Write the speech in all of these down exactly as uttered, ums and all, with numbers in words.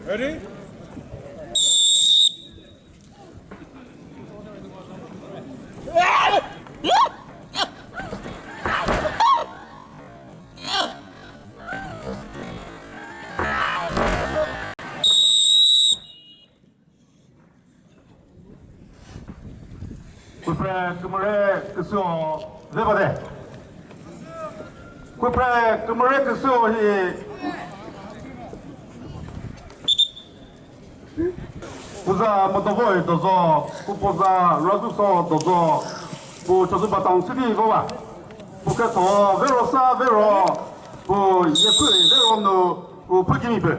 Ready? Kupre kümüre küsüo ve bade. Kupre kümüre küsüo hi. Puza Motovoi dozo, pu puza Razuso dozo, pu Chozuba Town City vova. Pu ketho vero sa vero, pu yekhu vero nu, pu phukimi pü.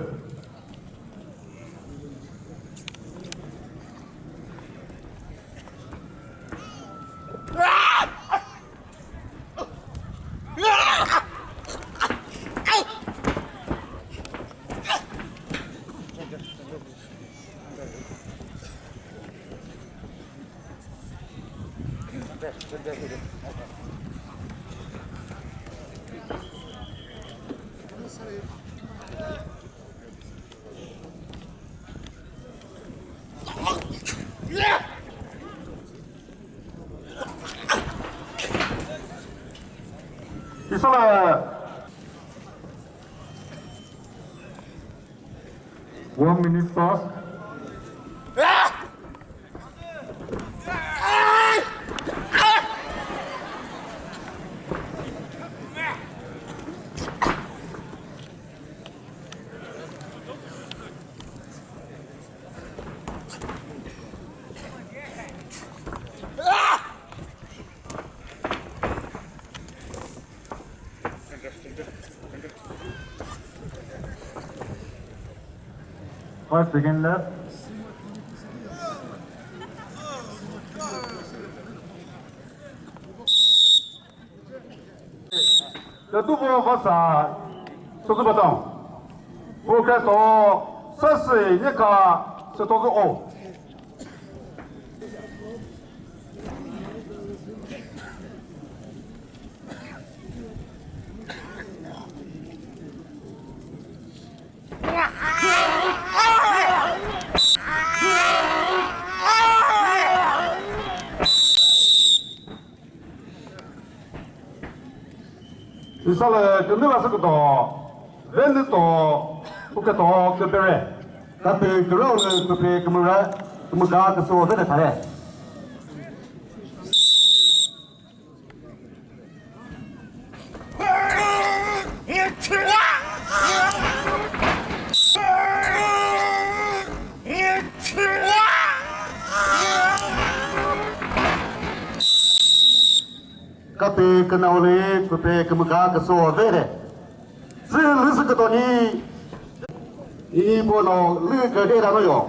Isala. One minute pause. Five second left. Tetuvo Vasa, Chozuba Town. Pu ketho sesi nyeka sütozü o. Isale künü la süküto, venü to, uketo küpere. Katü kürüo lü küpe kümüre, kümüga küsüo vene thare. Kape künao lü küpe kümüga küsüo vere. Zü lüzü kütoni. Ini bono lü küde dano yo.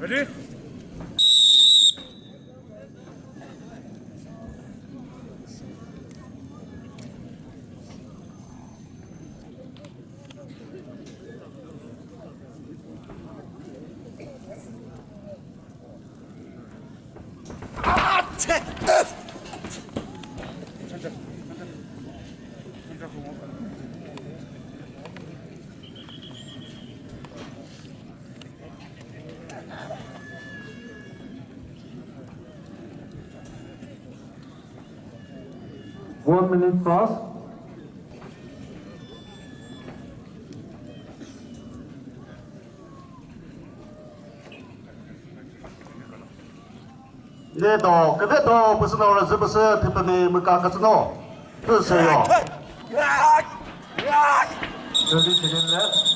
Ready? One minute pause. Ne do, küve do, püsü no rüzü püsü, thüpümi müka kütsü no. Tüsü yo. Thirty second left.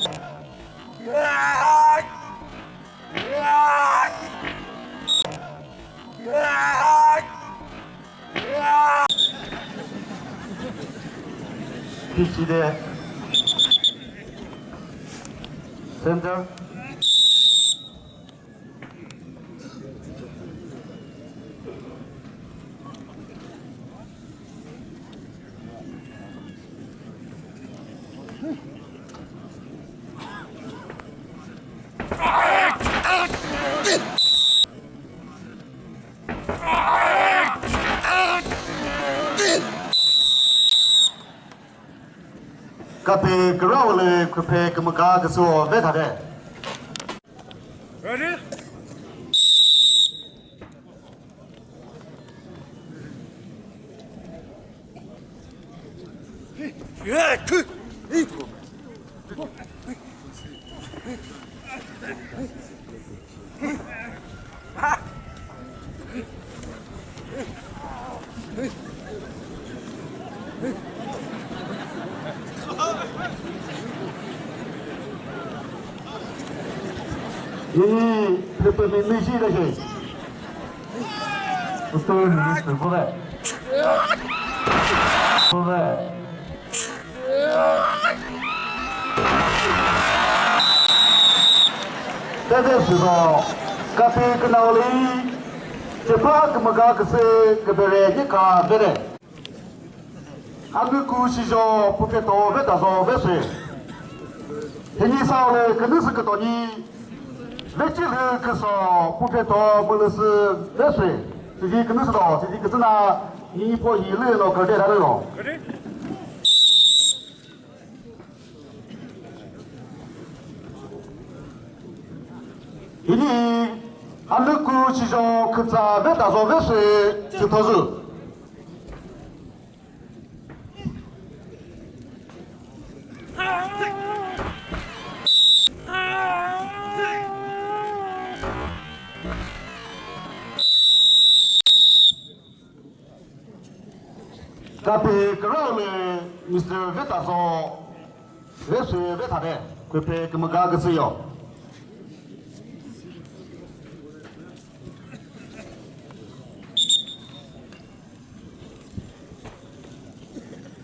Pitch de. Center. Kape kürao lü küphe kümüka küsüo ve thade. Ready? Ih, pepe mimi shi da shi. Uttor minister bu ve. Bu ve. Tete süzo, kapi künao lü, chepha kümüga küsü kübere yika vere. Anüku shijo puphe to ve tazo ve sü. Hini sao lü künüsü kütoni, ve chilü küso puphe to mülüsü ve sü. Sidi künüsü do, sidi küsü na, ni po hi lü lo kürde da lü lo. Hini anüku shijo kütsa ve tazo ve sü chütozü. Kapi kürao lü Mister Vetazo, ve sü ve thade, küphe kümüga küsü yo.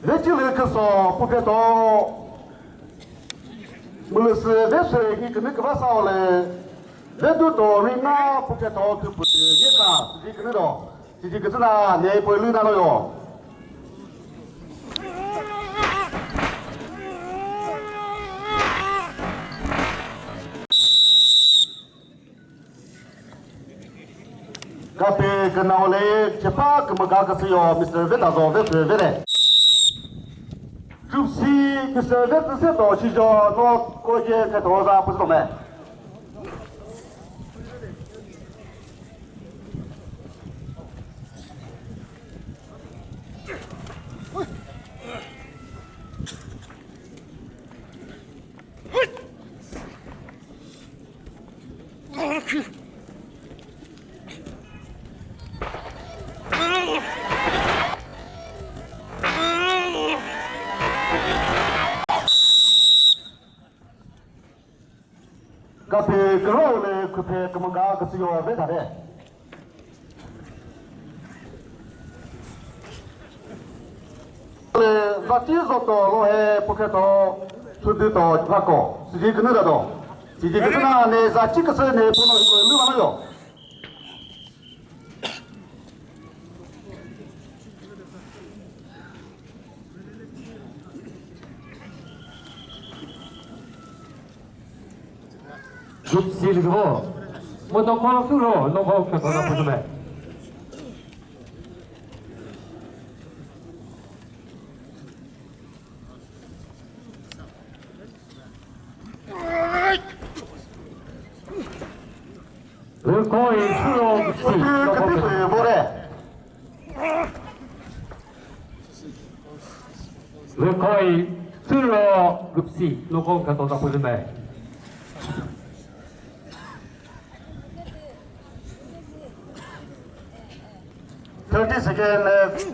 Ve chilü küso puphe to mülüsü ve sü hi künü küva sao lü, ve du to ringa puphe to tüpütü yeka, sidi künü do. Sidi kütsü na ne poi lü na lo yo. Kapi künao lü chepha kümüga küsü yo Mister Vetazo ve sü ve le. Group C, Mister Vetazo se to shijo no koje ke to za püsü to me. Kapi kürao lü küphe kümüga küsü yo ve thade. Lü zati zoto lo he pukhe to, thüdü to, vako. Sidi künü da do. Sidi künü na ne zati küsü ne puno hiko lü vano yo. Group C lü vo. Mo to kholo suro, no vo khe kholo putume. Lükoi suro group C. Lükoi suro group C. Loko kato ta pulime. Thirty second left.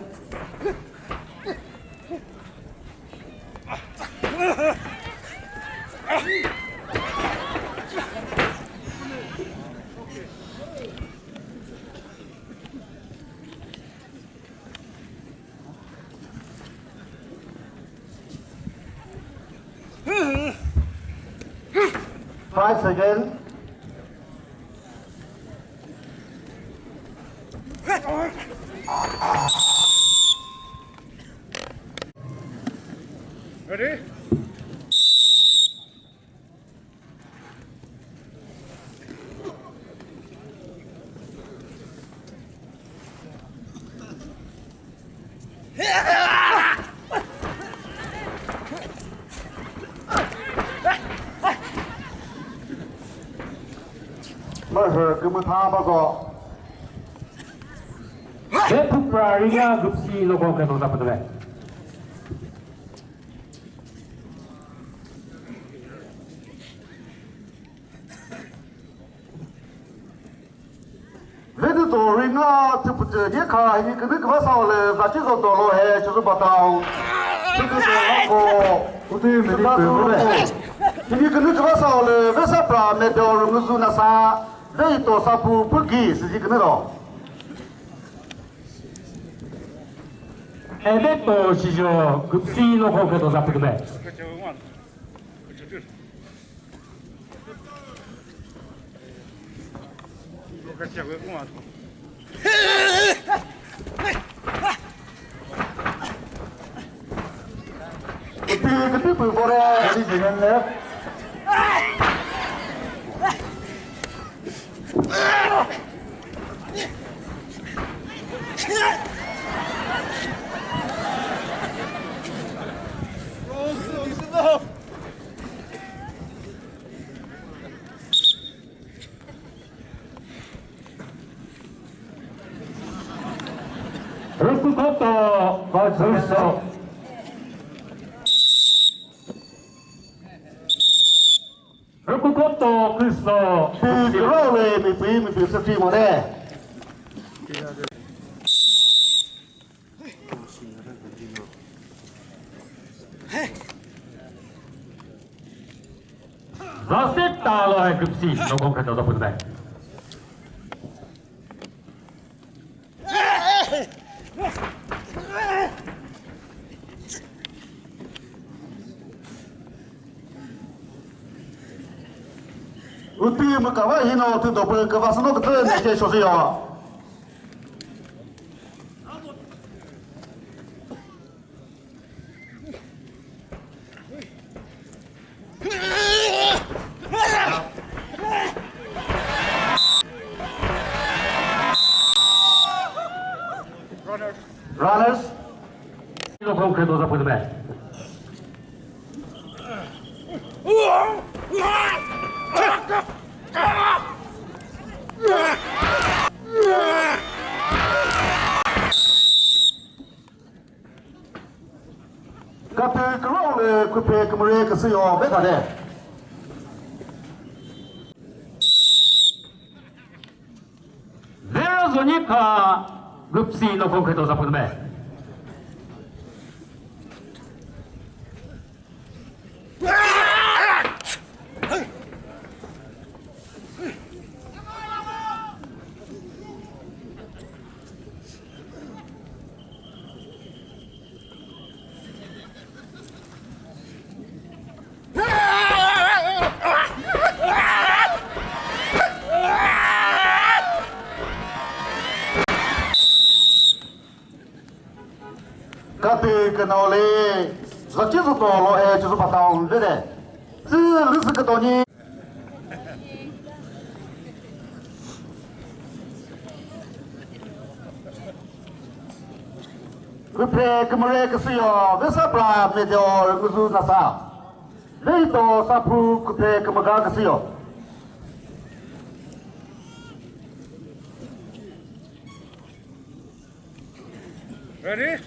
Five second. Ready? Tha ba zo. Ve phupra ringa group C loko khe to za pütüve. Ve tü to ringa thüpütü die kha hi künü küva sa le za chi zo to lo he chu zu ba tao. Tü kü to la ko. Utü mi ni pü mu ve. Hi künü küva sa le ve sa pra me do ru ngu zu na sa. Ve to sa pu pu gi si ji künü do. Ebe to shijo group C loko khe to za pütüme. Kuti kuti pü bore, ready to run left. Rüku koto, Rüku koto, Kristo. Ti kiro le mi pi, mi pi safety mo de. Za se ta lo hai group C, no kon kha ta za put bai. Uti mükava hino ti dope kava sino kete ne ke shosi yo. Runners. Kati kürao le küphe kümüre küsü yo, be thade. Vera zoni kha group C no konkreto sapun me. Kati künao le, za chi zu to lo he chi zu pha taun ve de. Tsü lü sü kütoni. Küphe kümüre küsü yo, ve sa pra me de o rü küzü nasa. Ve to sa phu küphe kümüga küsü yo. Ready?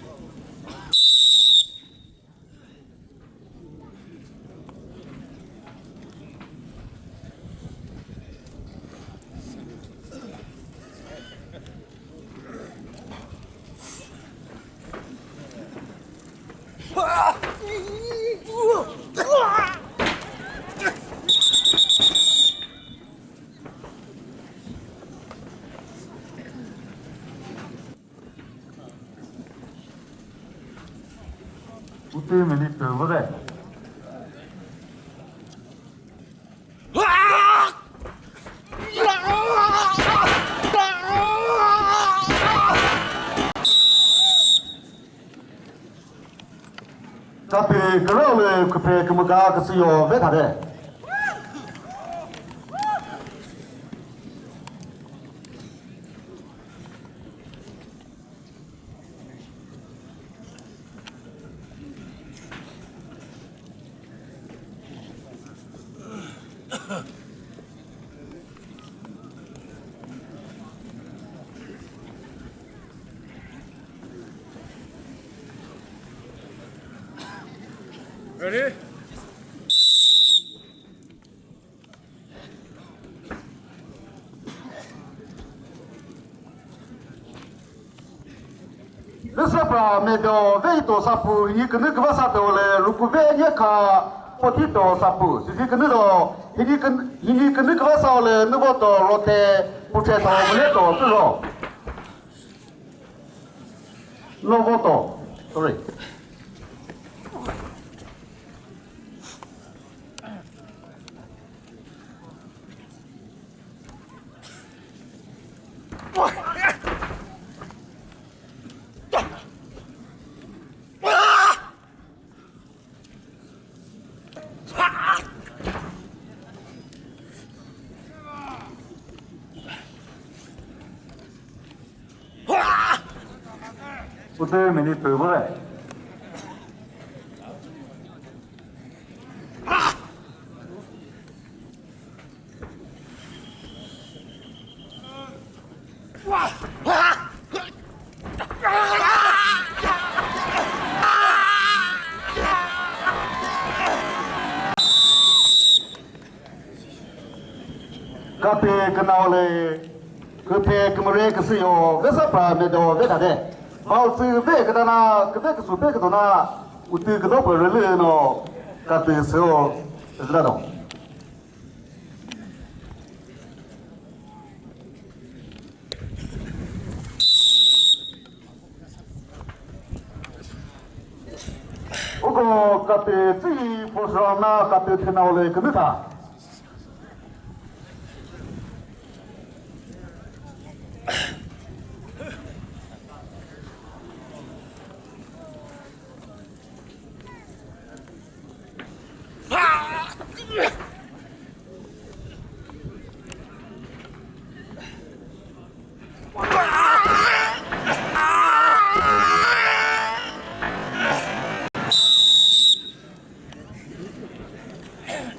Kuti minute pü vode. Tapi kürao le küphe kümüga küsü yo ve thade. Ready? Lüsopra medo ve ito sapu hini künü küva sa to le ruku ve nye kha poti to sapu. Sisi künü do hini kün-, hini künü küva sa le nüvo to rote puche to mule to süro. Novo to. Sorry. Utü minute püh vore. Kate künao le, küphe kümüre küsüyo, vesa pra medo ve thade. Bao tsü ve kütana, küphe küsu phe kütona, utü küdo pü rülü no, kate seo, züla do. Uko kate tsü first round na kate thena ole künü tha.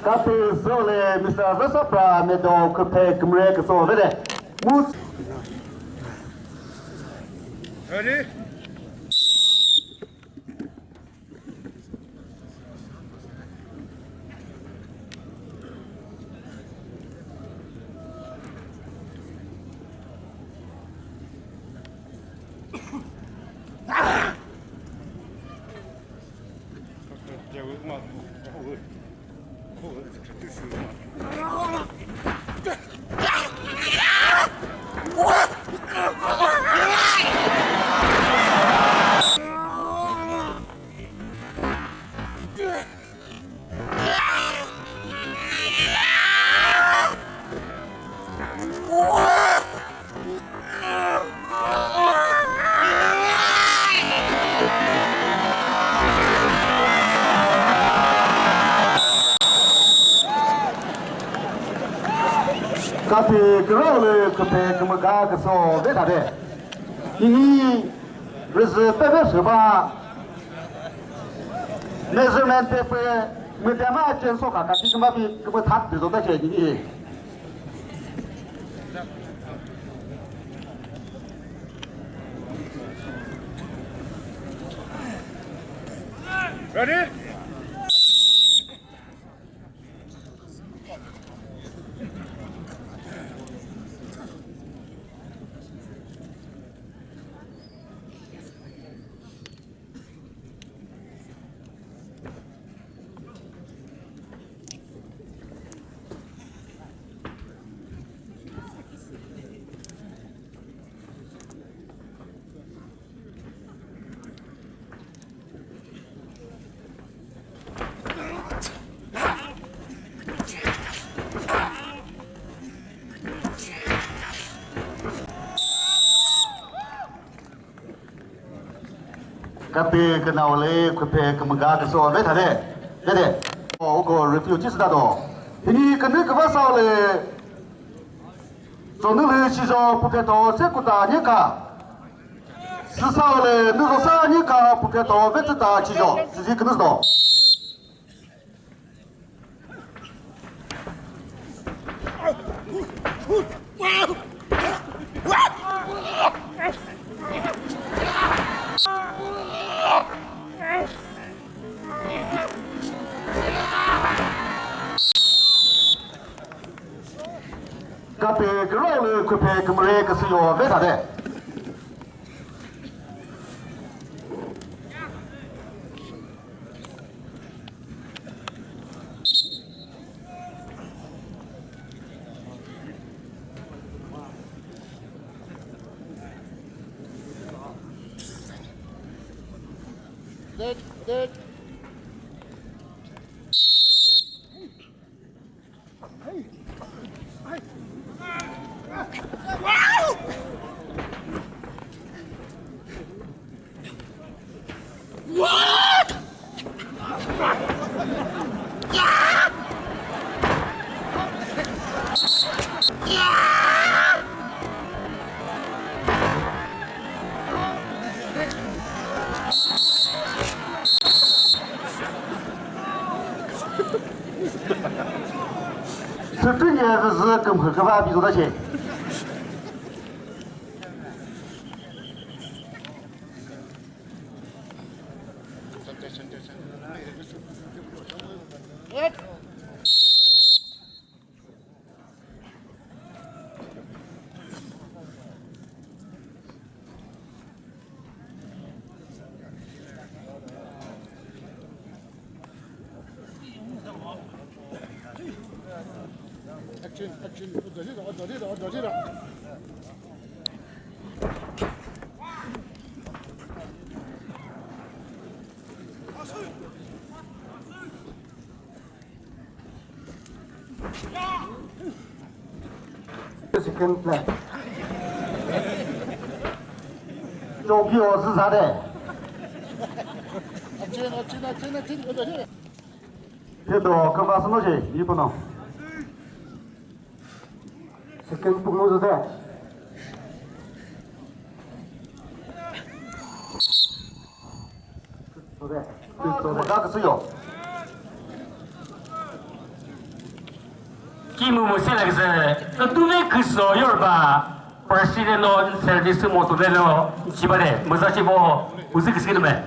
Kate sole Mister Vesapra medo küphe kümre küso vede. Mu- Ready? Kati kürole küphe kümüga küso ve thade. Hihi rüzü peve süba. Measurement tape mütema chen soka kati kümba bi kümü that bizo ta che dini. Ready? Kati künao le küphe kümüga küso ve thade. Dede. O, uko review chi süta do. Hini künü küva sao le. Sonü lü shijo pukhe to se kuta nyeka. Süsa le nüzo sa nyeka pukhe to vetsü ta chijo. Sisi künü do. Phe kümüre küsü yo ve thade. Sütü nye vüzü kümhü küva bizu da şey. Action, action. Second flag. Tokyo zü za de. Phe do küva sü no je, yi pono. Second pukno zü de. Zü de. Zü de. Küsü yo. Ki mu mu sila küsü, kütüve küsü yorba, president no service mo tu de no, chiba de, müza chibo, uzi küsü me.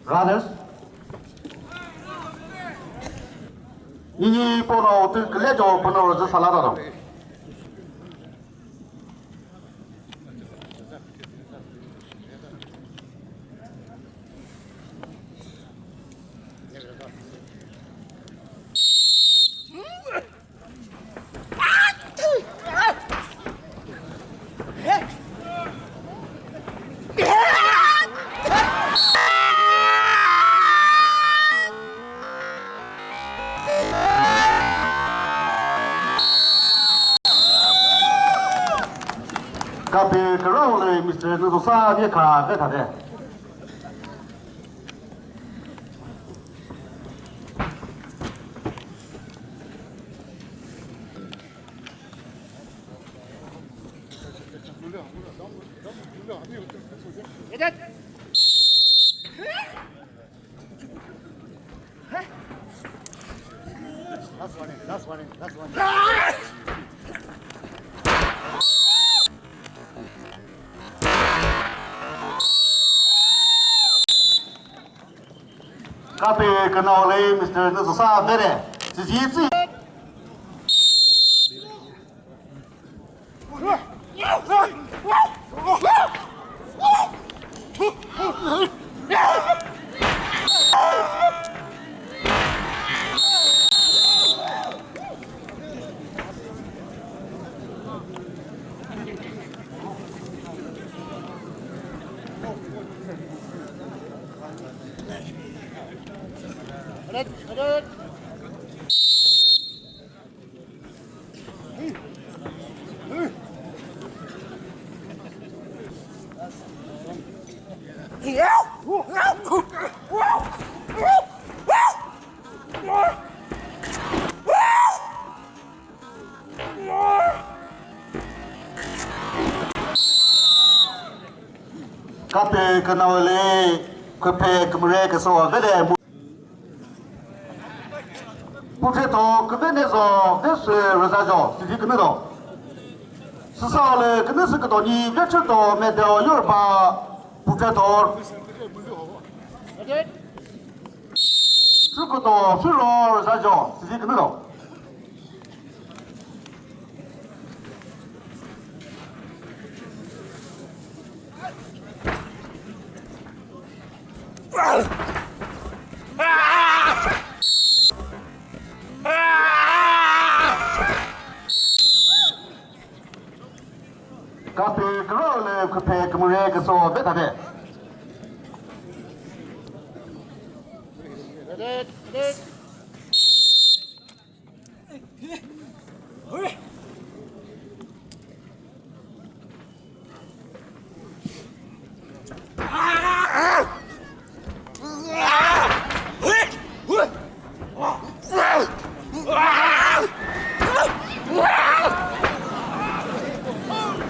Runners. Nini pono tü küle jo pono rüzü sala da do. Kapi kürao lü Mister Nüzosa nye kha ve thade. Last warning, last warning, last warning. Kapi künao lü Mister Nüzosa vere. Tsüzi tsü. Kape künao lü küphe kümüre küsü vede mu. Puthe to küvene zo, vese rüza zo, sizi kümüdo. Sa le künü sü kütoni Vekhrüto Medeo Yoruba pukre thor. Sü küto sü ro rüza jo, sizi künü do. Kapü kürolü küphe kümüre küso betade.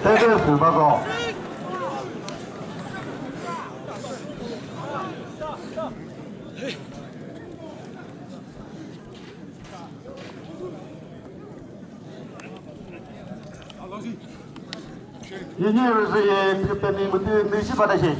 Tete sü ba zo. Yini rüzü ye küpemi mütü nüshi patashi.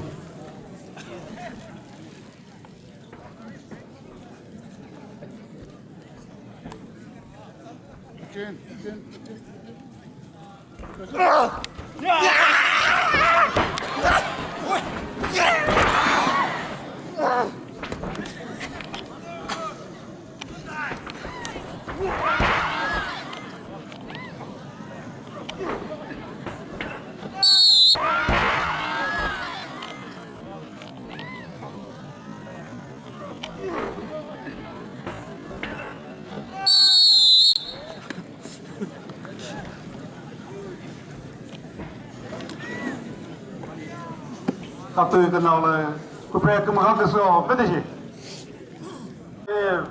Katü künao lü küpre kümüga küsüo mütüshi.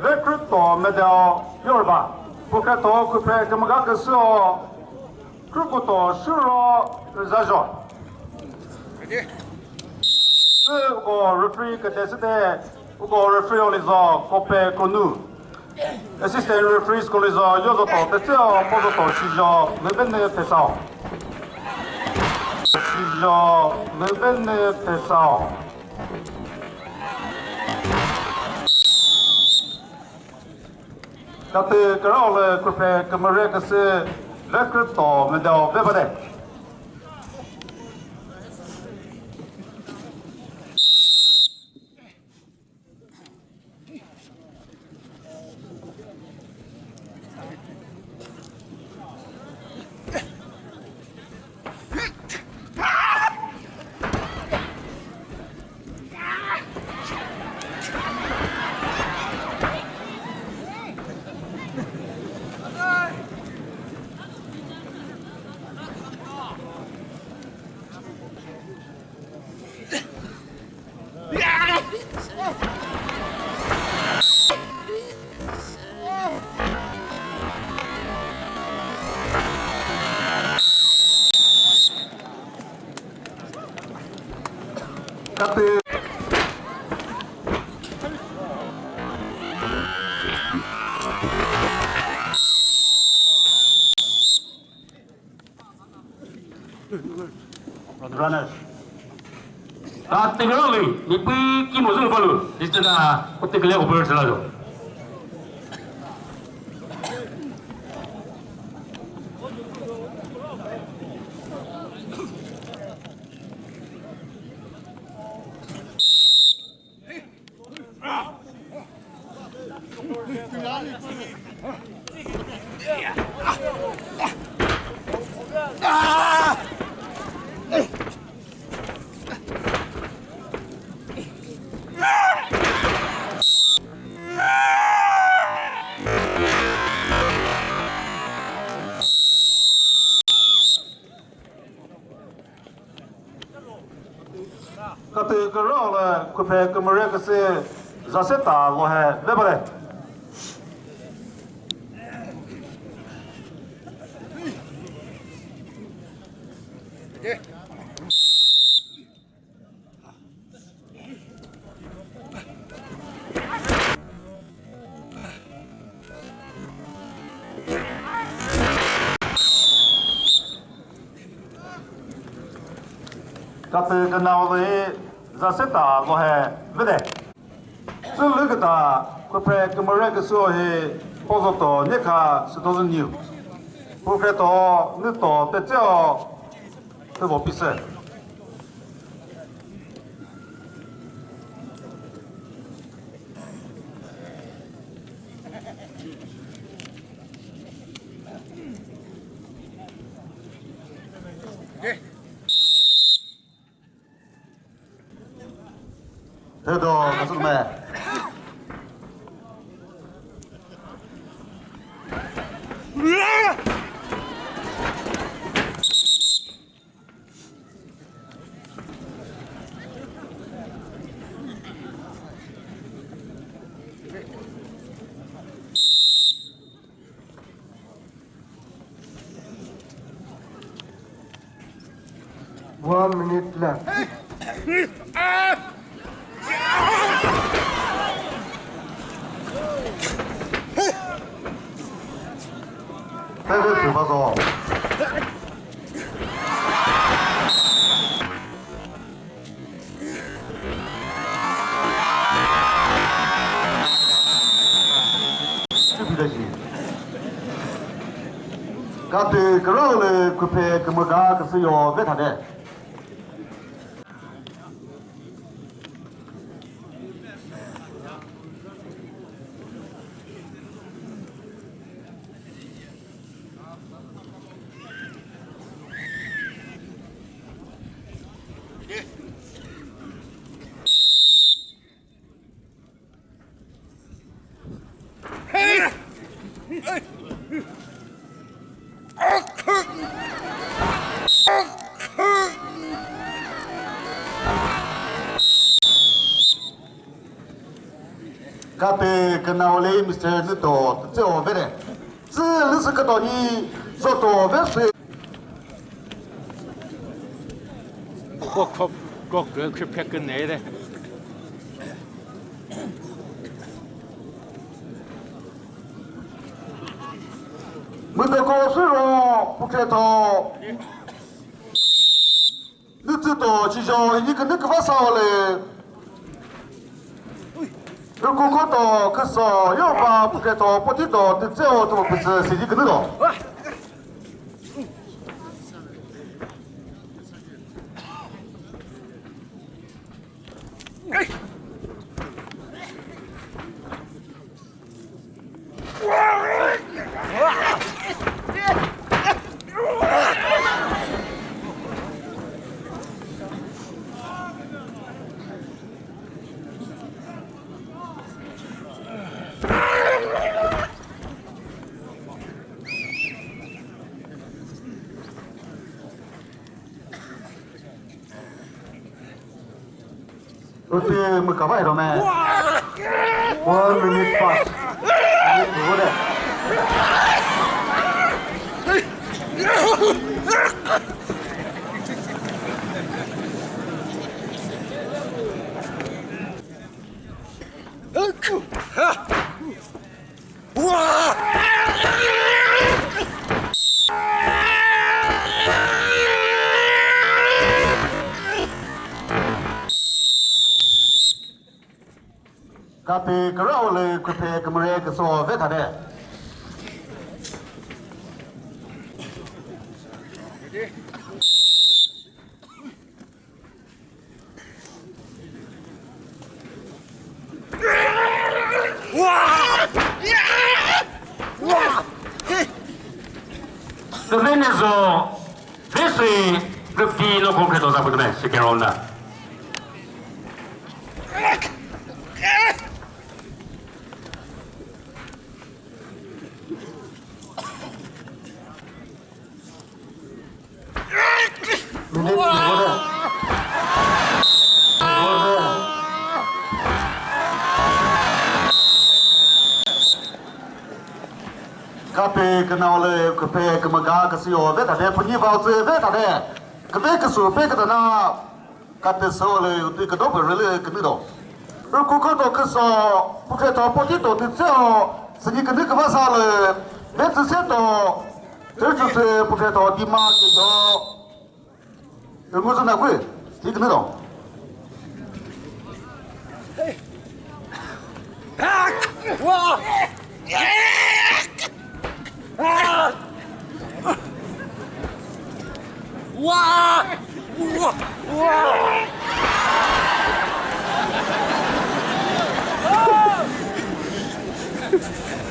Vekhrüto Medeo Yoruba. Pukreto küpre kümüga küsüo. Khrükuto shüro rüzazho. Sü uko referee kütesüte, uko referee olizo Kope Konu. Assistant referees kolizo yozoto teseo pozoto shijo lübene pesao. Shijo lübene pesao. Katü kürao lü küpre kümüre küsü Vekhrüto Medeo bebade. Katü. Runners. Ta tüngülü, mi pü ki mo zü balu. Distance ta, o tüngülü over sala lo. Katü kürao lü küphe kümüre küsü Zaseta Lohe bebale. Katü künao lü za seta lo he vede. Sülü küta küpre kümüre küsü hi pozoto nyekha sütozü nyu. Küpre to nü to tetseo tüvo pise. Thüdo, kasuk me. One minute left. Katü kürao lü küphe kümüga küsü yo ve thade. Kape künao lü Mister Nüto, tseo vere. Tsü lüsü kütoni, zoto vese. Kok, kok, kok, kok, kok, kok, kok. Mütoko suro, pukreto. Nütsüto chijo ini künü küva sao le. Rükukoto küso yoba pukreto potito tütseo tu püsü sidi künü do. Uti mükavai rome. One minute pass. Minute dua de. Kapi kürao lü küphe kümüre küso ve thade. Süvene zo, Vesui, Group D, no concrete o za putme, second round na. Kapi künao lü küphe kümüga küsüyo ve thade, pünyi vao tsü ve thade. Küphe küsu pe kütana. Kate sole uti kedo pü rele künü do. Rükuko do küso, pukhe to poti do tütseo, sini künü küva sa le, ne tüse do, tütsüse pukhe to dima ke do. Rüngu zü na kü. Hiknü do.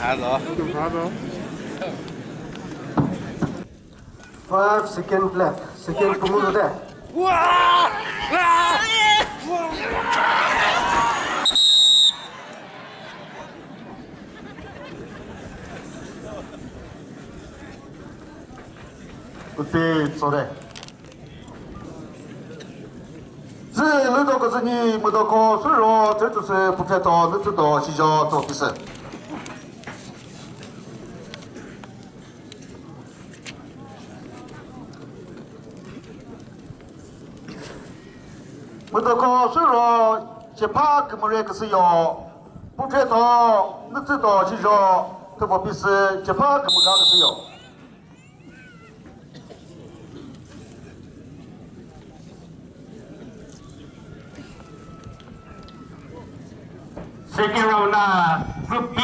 Hello. Five second left. Second punguzü de. Kuti tsore. Zü lüdo küzü ni müdoko suro tsütsüsü pukheto nütsüdo shijo tsokisü. Müdoko suro chepha kümüre küsüyo. Pukheto nütsüdo shijo thüpo pisü chepha kümüga küsüyo. Second round na Group B,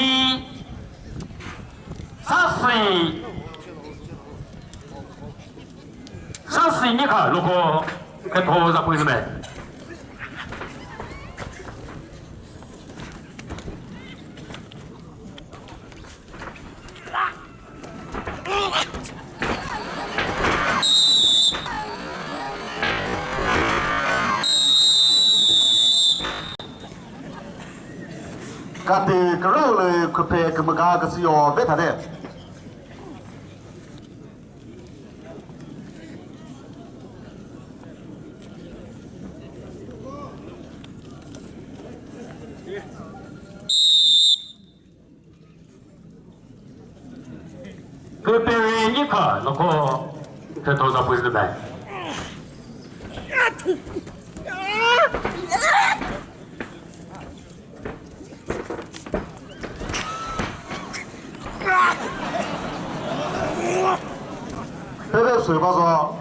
Sasi, Sasi Nyikha loko khetho za pui züme. Kati kürüu lü küphe kümüga küsüyo ve thade. Peperi Nyikha loko khetho za pui züme. Peve sü bazo.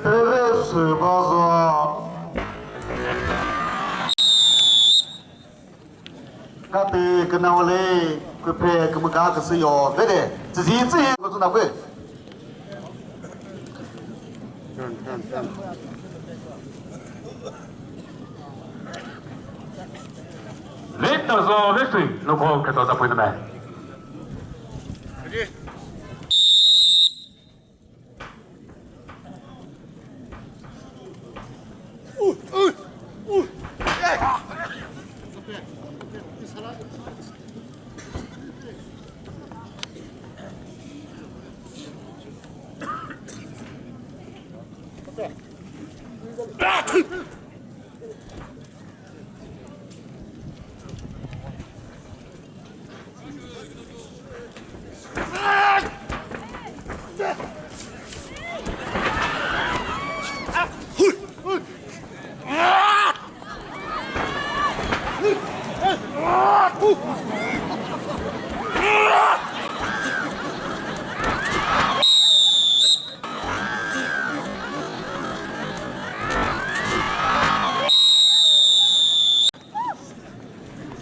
Peve sü bazo. Kati künao le küphe kümüga küsüyo vede. Tsüzi tsühi kütsü na kwe. Veta zo vesi loko khetho za pui züme.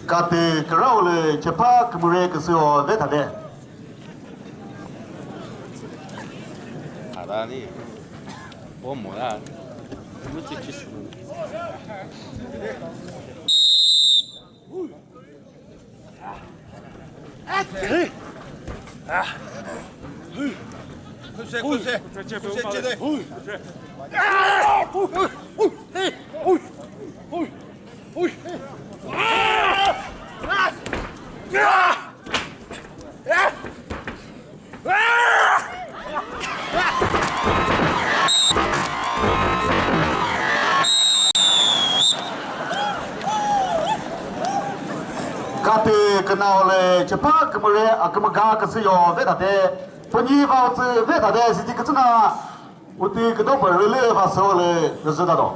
Kati kürüu lü chepha kümüre küsüyo ve thade. Ada ni, po mo la, mu chi chi su. Kati künao lü chepha kümüre a kümüga küsüyo ve thade, pünyi vao tsü ve thade, siti kütsü na, uti küdo pü rülü va sü lü rüzü tado.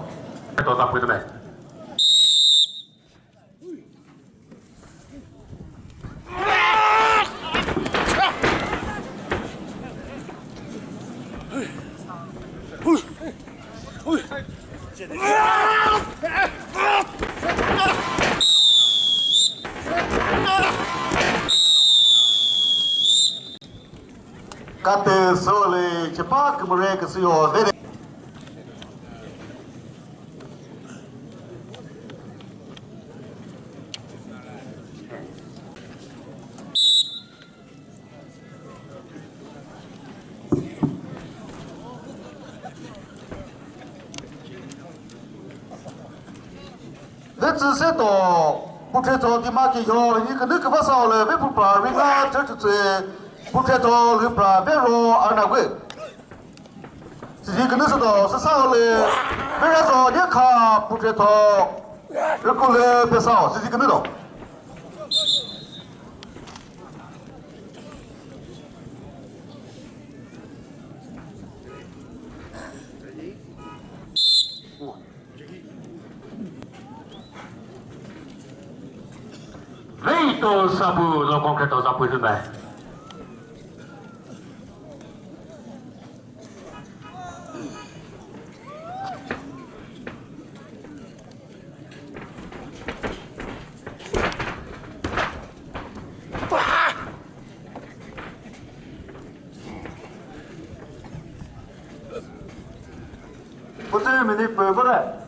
Khetho za pui züme. Kate sole chepa kümüre küsüyo vede. Vetsü seto, puthetho dima ki yo, ni künü küva sa ole, ve pupra, ringa, church tse, puthetho, lüpra, vero, arna gwe. Sisi künü seto, sasa ole, verazo, nyakha, puthetho, rükule, pesao, sisi künü do. Veito sabu lo concreto sabu sümai. Putü mini püh bole.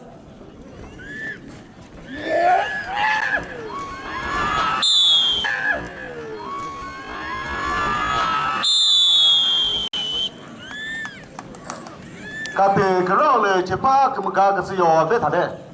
Kate kürao le chepa kümüga küsüyo ve thade.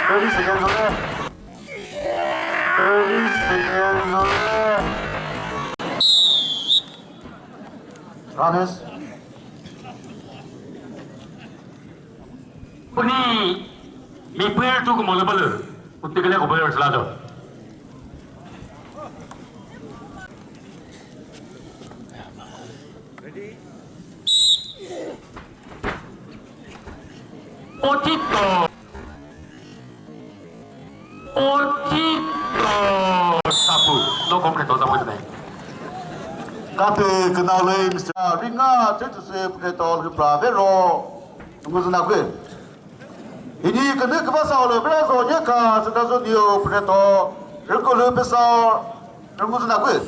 Thirty seconds left. Thirty seconds left. Runners. Puni mi player tu kumole balu. Utte kene ko player sala do. Otito. Otito. Sapu. No concreto sapu tene. Kate kenau le Mister Ringa, chetu se puthetho lü pra vero. Nguzuna kwe. Hini künü kübasa olo birazo nyeka sütazo niyo püreto rükolü pesao rünguzü nakui.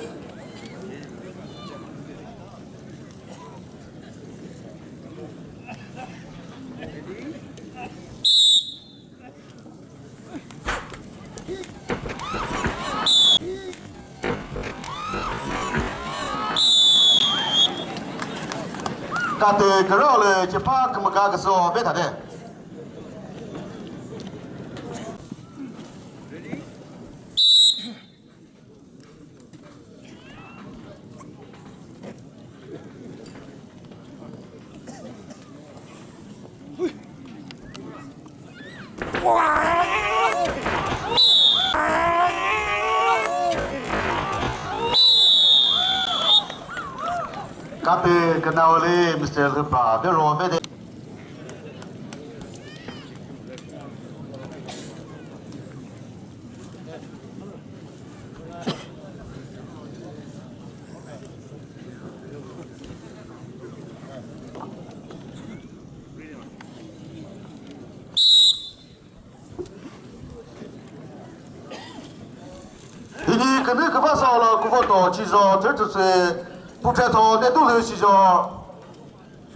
Kate kürole chepa kümüka küsüo ve thade. Kate kenau le Mister Lhüpa vero vede. Hini künü kübasa ola kuvoto chizo thürtüsü puthetho ne dulü shizo.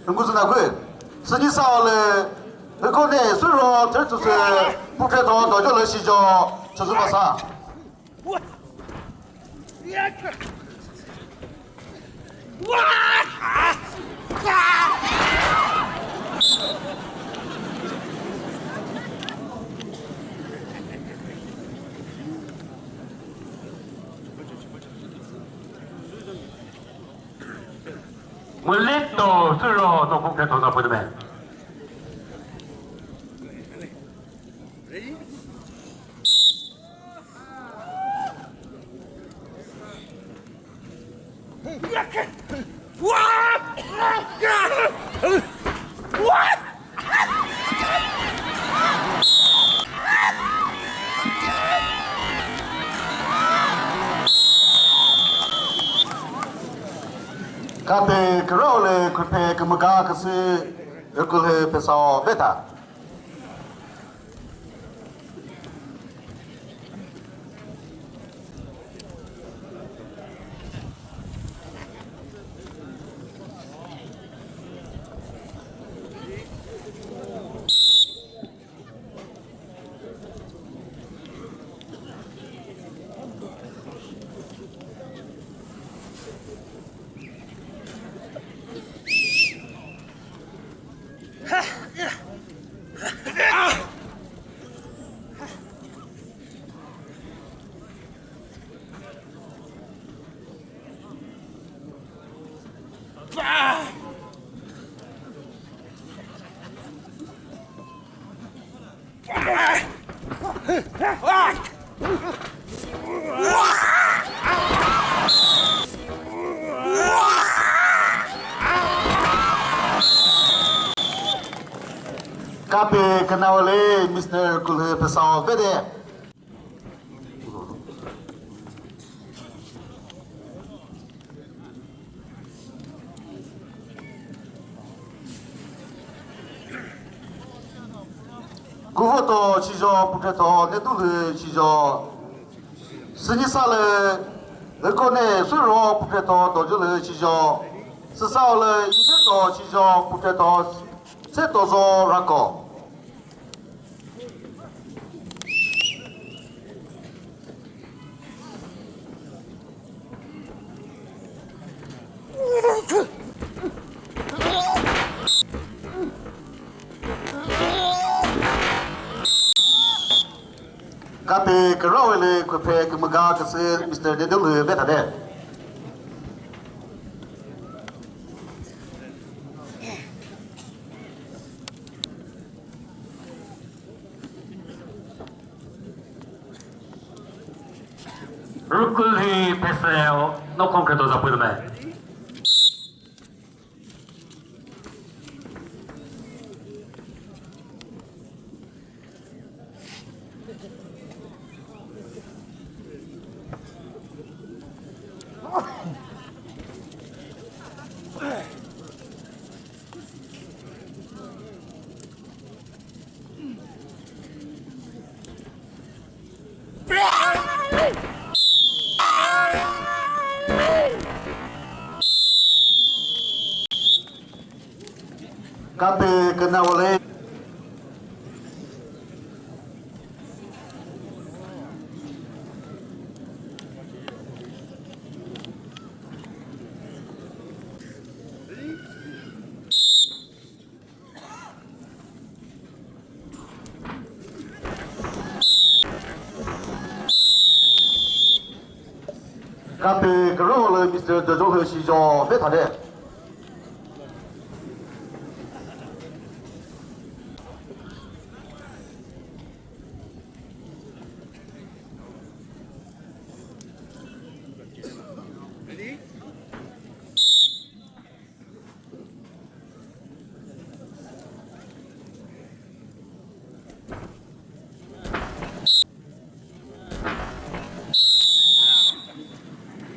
Nguzü na kü. Süni sa ole hükone suro thürtüsü puthetho dojolü shizo. Chüzü basa. What? Yeah. Mülito süro no kükre thona püdüme. Kate kürole küphe kümüga küsü ükülü pesao veta. Kapi künawole Mister Kulhü pesao vede. Kuvoto chijo pukreto netulü chijo. Sünyisalü lükone suro pukreto dojulü chijo. Süsaolü yideto chijo pukreto setozo rako. Kapi kürao ile küphe kümüga küsü Mister Dedulü vethade. Rükülhi pheseo no concrete za püdüme. Kapi künawole. Kapi kürao le Mister Jojo he shijo vethade.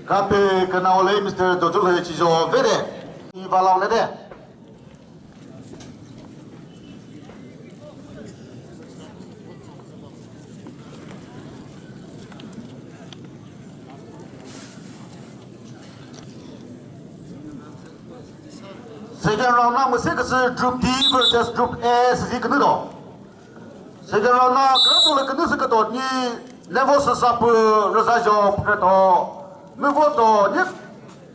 Kapi künawole Mister Jojo he shijo vede. Iva launede. Second round na müse küsü Group D versus Group A sizi künü do. Second round na kürütü lü künü sü küdo ni level sü sapü rüza jo pükreto. Müvo do ni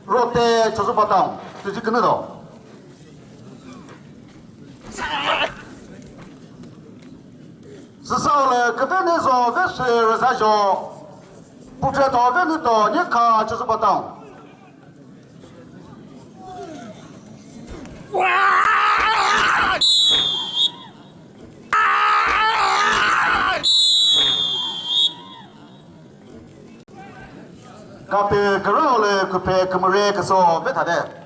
Rote Chozuba Town, tüji künü do. Süsa le kütene zo ve sü rüza jo. Putre to ve nü to, nye kha Chozuba Town. Kape kürao le küpe kümüre küso ve thade.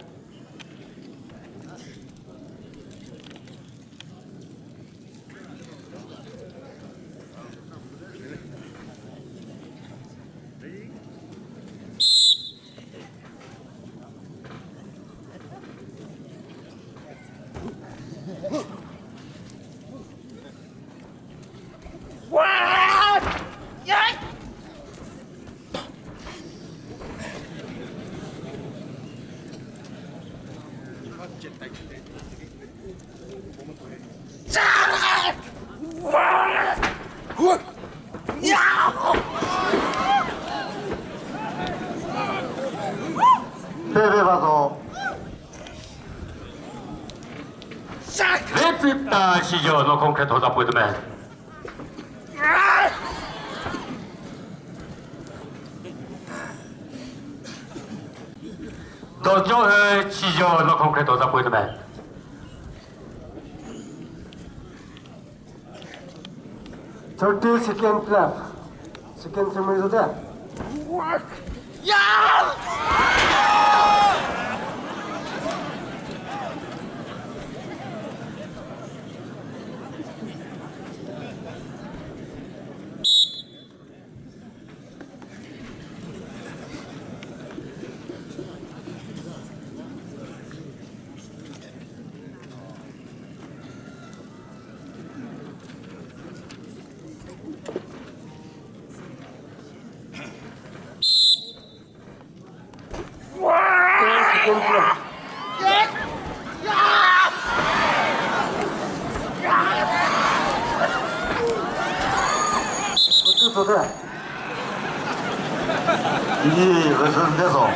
Peve vazo. Vetsita shijo no concrete hoza puitme. Dojo he shijo no concrete hoza puitme. Thirty seconds left. Second semi zo de. Iyi, hızlı ne son?